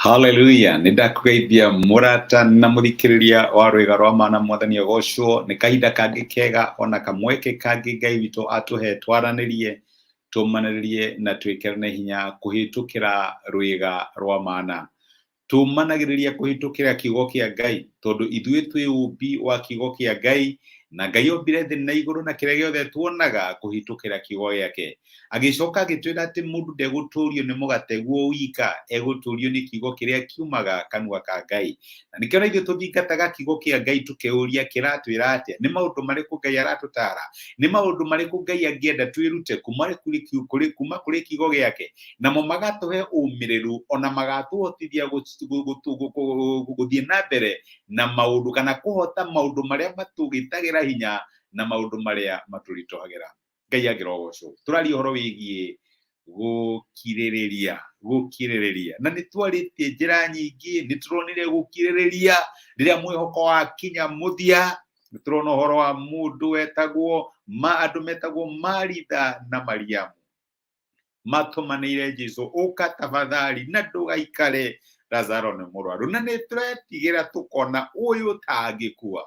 Haleluya, nĩ ndakũgeithia mũrata na mũthikĩrĩria wa rwĩga rwa mana. Mwathani agocwo. Nĩ kahinda kangĩ kega ona kamweke kangĩ Ngai witũ atũhe twaranĩrie, tũmanĩrĩrie na twĩkĩrane hinya kũhĩtũkĩra rwĩga rwa mana. Tũmanagĩrĩria kũhĩtũkĩra kiugo kĩa Ngai, tondũ ithuĩ twĩ ũmbi wa kiugo kĩa Ngai, na Ngai ombire thĩ na igũrũ na kĩrĩa gĩothe tuonaga kũhĩtũkĩra kiugo gĩake. Agĩcoka agĩtwĩra atĩ mũndũ ndegũtũrio nĩ mũgate guo wika, egũtũrio nĩ kiugo kĩrĩa kiumaga kanua ka Ngai. Na nĩkĩo na ithuĩ tũthingataga kiugo kĩa Ngai tũkeyũria kĩratwĩra atĩa, nĩ maũndũ marĩkũ Ngai aratũtara, nĩ maũndũ marĩkũ Ngai angĩenda twĩrute kuma kũrĩ kiugo gĩake, namo magatũhe ũmĩrĩru ona magatũhotithia gũthiĩ na mbere na maũndũ kana kũhota maũndũ marĩa matũgitagĩra hinya na maũndũ marĩa matũritũhagĩra. Ngai angĩrogocwo. Tũraria ũhoro wĩgiĩ gũkirĩrĩria, gũkirĩrĩria, na nĩ twarĩtie njĩra nyingĩ. Nĩ tũronire gũkirĩrĩria rĩrĩa mwĩhoko wakinya mũthia. Nĩ tũrona ũhoro wa mũndũ wetagwo ma andũ metagwo Maritha na Mariamu, matũmanĩire Jesu, ũka tafadhali na ndũgaikare, Lazaro nĩ mũrwaru. Na nĩ tũretigĩra tũkona ũyũ tangĩkua,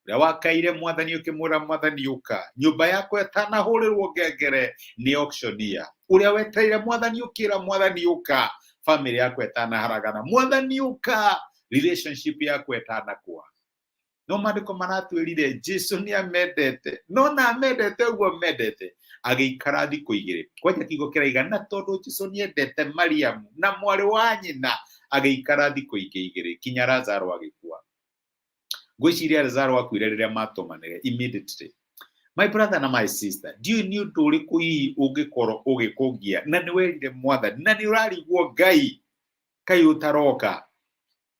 ũrĩa wakaire Mwathani ũkĩmwĩra, "Mwathani, ũka nyũmba yakwa ĩtanahũrĩrwo ngengere nĩ auctioneer." Ũrĩa wetereire Mwathani ũkĩra Mwathani, "Ũka famĩlĩ yakwa ĩtanaharagana. Mwathani, ũka relationship yakwa ĩtanakua." No maandĩko maratwĩrire Jesu nĩ amendete, no na amendete ũguo amendete agĩikara thikũ 2. Kwanja kiugo kĩraiga na tondũ Jesu nĩ endete Mariamu na mwarĩ wa nyina, agĩikara thikũ ingĩ 2 kinya Lazaro agĩkua. Ngwĩciria Lazaro akuire rĩrĩa matũmanire immediately. My brother na my sister, ndiũĩ nĩ ũndũ ũrĩkũ hihi ũngĩkorwo ũgĩkũgia na nĩ werire Mwathani na nĩ ũrarigwo, "Ngai, kaĩ ũtaroka?"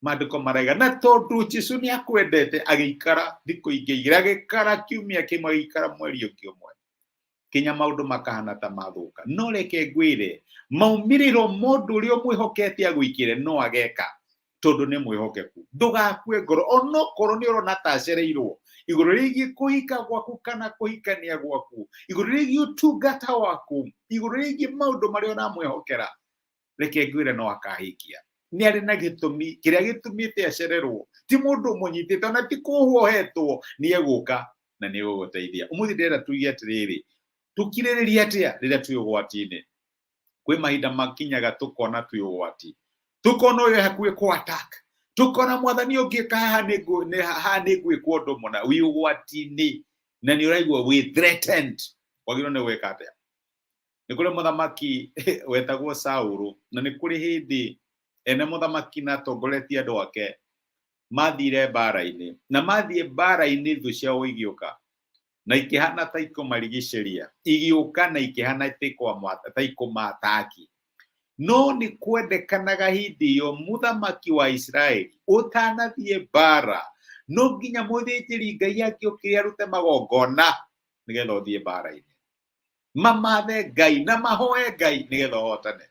Maandĩko maraiga na tondũ Jesu nĩ akwendete, agĩikara thikũ ingĩ 2, agĩikara kiumia kĩmwe, agĩikara mweri ũngĩ ũmwe, kinya maũndũ makahana ta mathũka. No reke ngwĩre, maumĩrĩro mũndũ ũrĩa ũmwĩhokete agwĩkĩre no ageka, tondũ nĩ mwĩhokeku. Ndũgakue ngoro onokorwo nĩ ũrona ta acereirwo igũrũ rĩgiĩ kũhika gwaku kana kũhikania gwaku, igũrũ rĩgiĩ ũtungata waku, igũrũ rĩgiĩ maũndũ marĩa ũramwĩhokera. Reke ngwĩre, no akahingia. Nĩ arĩ na gĩtũmi kĩrĩa gĩtũmĩte acererwo. Ti mũndũ ũmũnyitĩte ona ti kũhwo ohetwo. Nĩ egũka na nĩ egũgũteithia. Ũmũthĩ ndĩrenda tuge atĩrĩrĩ, tũkirĩrĩrie atĩa rĩrĩa twĩ ũgwati-inĩ? Kwĩ mahinda makinyaga tũkona twĩ ũgwati, tũkona ũyũ hakuhĩ kũ attack, tũkona, "Mwathani, ũngĩka haha haha nĩ ngwĩkwo ũndũ mũna." Wĩ ũgwati-inĩ na nĩ ũraigua wĩ threatened, wagĩrĩirwo nĩ gwĩka atĩa? Nĩ kũrĩ mũthamaki wetagwo Saũlũ, na nĩ kũrĩ hĩndĩ ene mũthamaki na atongoretie andũ ake mathire mbara-inĩ, na mathiĩ mbara-inĩ thũ ciao igĩũka na ikĩhana ta ikũmarigicĩria, igĩũka na ikĩhana ta ikũmataki. No nĩ kwendekanaga hĩndĩ ĩyo mũthamaki wa Isiraeli ũtanathiĩ mbara, no nginya mũthĩnjĩri Ngai angĩokire arute magongona nĩgetha ũthiĩ mbara-inĩ, mamathe Ngai na mahoe Ngai nĩgetha ũhotane.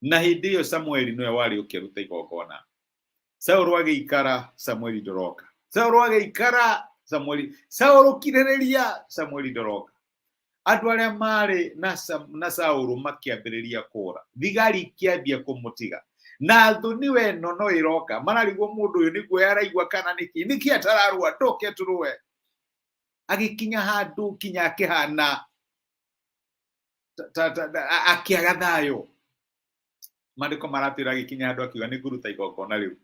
Na hĩndĩ ĩyo Samueli nĩwe warĩ ũkĩruta igongona. Saũlũ agĩikara, "Samueli, ndũroka." Saũlũ agĩikara, "Samueli, Saũlũ, kirĩrĩria, Samueli, ndũroka." Andũ arĩa marĩ na Saũlũ makĩambĩrĩria kũra, thigari ikĩambia kũmũtiga, na thũ nĩwe ĩno no ĩroka. Mararigwo mũndũ ũyũ nĩguo araigua kana nĩkĩ, nĩkĩ atararũa, ndoke tũrũe. Agĩkinya handũ kinya akĩhana akĩaga thayũ. Maandĩko maratwĩra agĩkinya handũ akiuga, "Nĩ ngũruta igongona rĩu."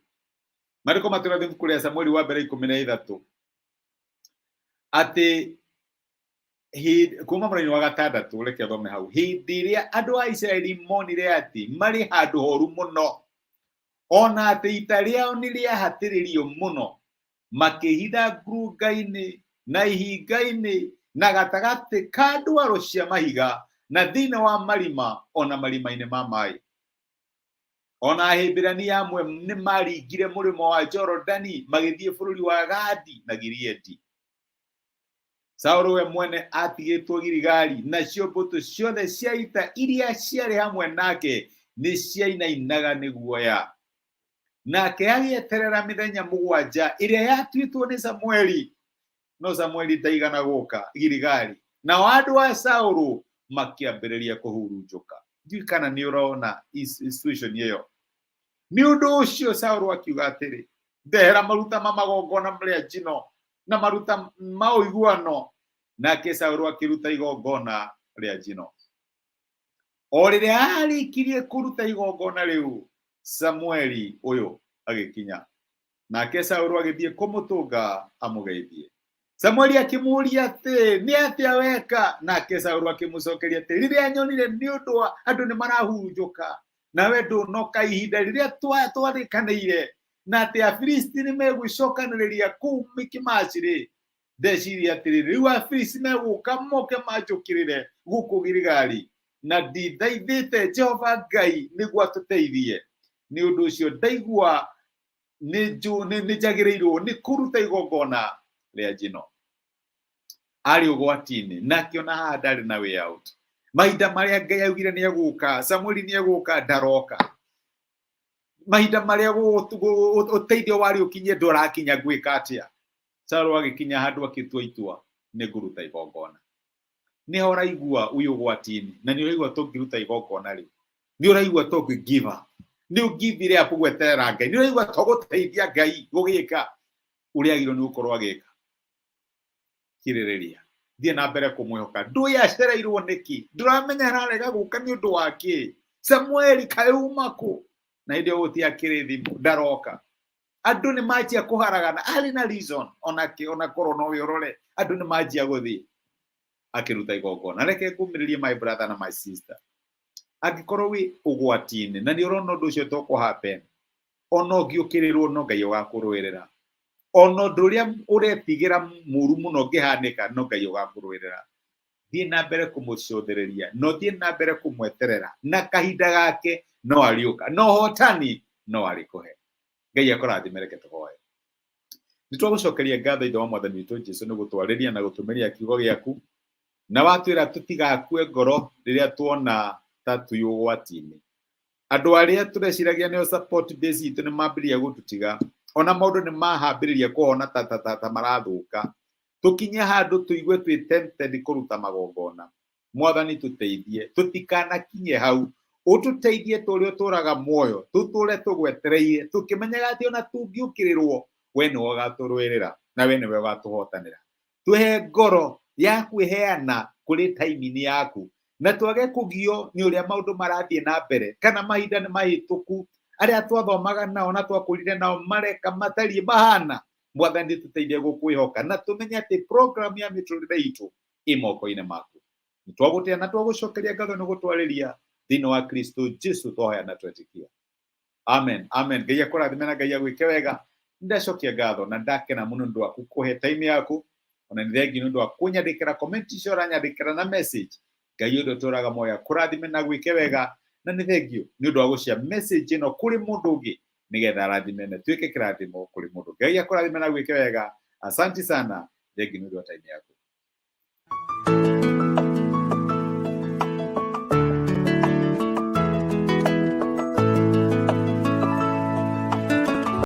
Maandĩko matwĩra ibuku rĩa Samueli wa Mbere 13 atĩ kuma mũraini wa gatandatũ, reke thome hau: "Hĩndĩ ĩrĩa andũ a Isiraeli monire atĩ marĩ handũ horu mũno, ona atĩ ita rĩao nĩ rĩahatĩrĩrio mũno, makĩhitha ngurunga-inĩ na ihinga-inĩ na gatagatĩ ka ndwaro cia mahiga na thĩinĩ wa marima ona marima-inĩ ma maĩ. Ona Ahibirania amwe nĩ maringire mũrĩmo wa Jorodani magĩthiĩ bũrũri wa Gadi na Gileadi. Saũlũ we mwene atigĩtwo Giligali, nacio mbũtũ ciothe cia ita iria ciarĩ hamwe nake nĩ ciainainaga nĩ guoya. Nake agĩeterera mĩthenya 7 ĩrĩa yatuĩtwo nĩ Samueli, no Samueli ndaigana gũka Giligali. Nao andũ a Saũlũ makĩambĩrĩria kũhurunjũka." Ndiũĩ kana nĩ ũrona situation ĩyo. Nĩ ũndũ ũcio Saũlũ akiuga atĩrĩ, ndehera maruta ma magongona rĩa njino na maruta ma ũiguano. Nake Saũlũ akĩruta igongona rĩa njino. O rĩrĩa aarĩkirie kũruta igongona rĩu, Samueli ũyũ agĩkinya. Nake Saũlũ agĩthiĩ kũmũtũnga amũgeithie. Samueli akĩmũũria atĩ, nĩ atĩa weka? Nake Saũlũ akĩmũcokeria atĩ, rĩrĩa nyonire nĩ ũndũ wa andũ nĩ marahurunjũka, nawe ndũnoka ihinda rĩrĩa twarĩkanĩire, na atĩ Afilisti nĩ megwĩcokanĩrĩria kũu Mikimashi-rĩ, ndeciria atĩrĩ, rĩu Afilisti megũka moke manjũkĩrĩre gũkũ Giligali, na ndithaithĩte Jehova Ngai nĩguo atũteithie. Nĩ ũndũ ũcio ndaigua nĩ njagĩrĩirwo nĩ kũruta igongona rĩa njino. Arĩ ũgwati-inĩ na akĩona haha ndarĩ na way out. Mahinda marĩa Ngai augire nĩ egũka, Samueli nĩ egũka, ndaroka. Mahinda marĩa ũteithio warĩ ũkinye ndũrakinya, ngwĩka atĩa? Saũlũ agĩkinya handũ akĩtua itua, nĩ ngũruta igongona. Nĩ ũraigua wĩ ũgwati-inĩ na nĩ ũraigua tũngĩruta igongona rĩu, nĩ ũraigua tũngĩ give up, nĩ ũngithire up gweterera Ngai, nĩ ũraigua tũgũteithia Ngai gũgĩka ũrĩa agĩrĩirwo nĩ gũkorwo agĩka. Kirĩrĩria, thiĩ na mbere kũmwĩhoka. Ndũĩ acereirwo nĩkĩ, ndũramenya ararega gũka nĩ ũndũ wa kĩ. Samueli kaĩ uma kũ? Na hĩndĩ ĩyo gũtiakĩrĩ thimũ, ndaroka. Andũ nĩ manjia kũharagana, arĩ na reason onake, onakorwo no we ũrore, andũ nĩ manjia gũthiĩ. Akĩruta igongona. Reke ngũmĩrĩrie my brother na my sister, angĩkorwo wĩ ũgwati-inĩ na nĩ ũrona ũndũ ũcio to kũ happen, ona ũngĩũkĩrĩrwo no Ngai ũgakũrũĩrĩra. Ona ũndũ ũrĩa ũretigĩra mũru mũno ũngĩhanĩka, no Ngai ũgakũrũĩrĩra. Thiĩ na mbere kũmũcũthĩrĩria na ũthiĩ na mbere kũmweterera, na kahinda gake no arĩũka na ũhotani no arĩkũhe. Ngai akũrathime. Reke tũhoe. Nĩ twagũcokeria ngatho, Ithe wa Mwathani witũ Jesu, nĩ gũtwarĩria na gũtũmĩria kiugo gĩaku, na watwĩra tũtigakue ngoro rĩrĩa tuona ta twĩ ũgwati-inĩ. Andũ arĩa tũreciragia nĩo support base itũ nĩ mambĩrĩria gũtũtiga, ona maũndũ nĩ mahambĩrĩria kũhona ta, ta, ta, ta marathũka, tũkinye handũ tũigue twĩ tempted kũruta magongona. Mwathani, tũteithie tũtikanakinye hau. Ũtũteithie tũrĩa ũtũraga muoyo, tũtũre tũgwetereire tũkĩmenyaga atĩ ona tũngĩũkĩrĩrwo, we nĩwe ũgatũrũĩrĩra na we nĩwe ũgatũhotanĩra. Tũhe ngoro ya kwĩheana kũrĩ taimini yaku, na twage kũgio nĩ ũrĩa maũndũ marathiĩ na mbere kana mahinda nĩ mahĩtũku, arĩa twathomaga nao na twakũrire nao mareka matariĩ mahana. Mwathani, tũteithie gũkwĩhoka na tũmenye atĩ program ya mĩtũrĩre itũ ĩ moko-inĩ maku. Nĩ twagũtĩa na twagũcokeria ngatho nĩ gũtwarĩria thĩinĩ wa Kristo Jesu twahoya na twetĩkia. Amen, amen. Ngai akũrathime na Ngai agwĩke wega. Ndacokia ngatho na ndakena mũno nĩ ũndũ waku kũhe time yaku, ona nĩ thengi nĩ ũndũ wa kũnyandĩkĩra comment icio ũranyandĩkĩra na message. Ngai ũndũ ũtũraga muoyo akũrathime na gwĩke wega, na nĩ thengio nĩ ũndũ wa gũcia message ĩno kũrĩ mũndũ ũngĩ nĩgetha arathime na tuĩke kĩrathimo kũrĩ mũndũ. Ngai akũrathime na gwĩke wega. Asante sana, thengi nĩ ũndũ wa time yaku.